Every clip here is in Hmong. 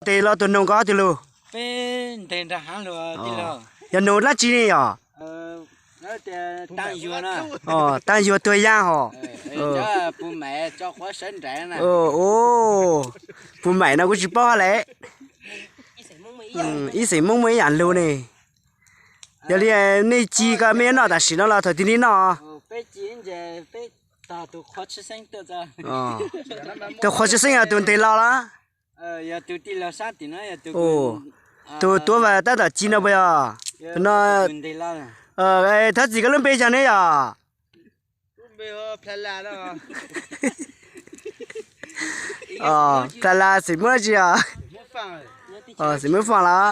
Tes los tus noog ko twg lug? Yog noog dlaab tsi ne yog? Taag yuag tuag yaag hos. Puas maim no kuv tsis paub hab le. Ib xeem Moob muaj ib yaam lug ne. Yog li mej ci ko mej yuav noj tam sim no los thaum twg nej noj? Tus qhuav tshwj xeeb yog tus nteg los los? Tus tuav vas tab tom ci no puas yog? Tus no. Thov txim, koj lub npe yog ne yog? Plas Las, xeem Moob tsi os? Xeem Moob Faaj los?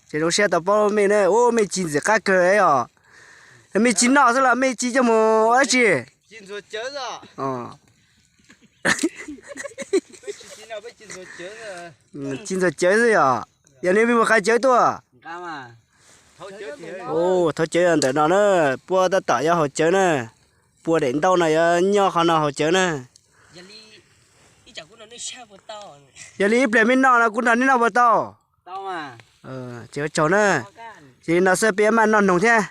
Ces zoo siab tau paub mej na. Ub, mej ci ntxim qab kawg os. Mej ci noj xwb los mej ci coj mus ua dab tsi? Ci ntxuag cawv xwb yog? Yog li mej mus qhov cawv tuaj? Thauv cawv ntawm no na, puab tab tom yuav haus cawv na. Pua daim ntaub no yuav nyob qhov no haus cawv na. Yog li ib pliag mej noj no kuv nrog nej noj puas tau? Ces ua tsaug na. Ces li no xwb peb maj noj noog thiab.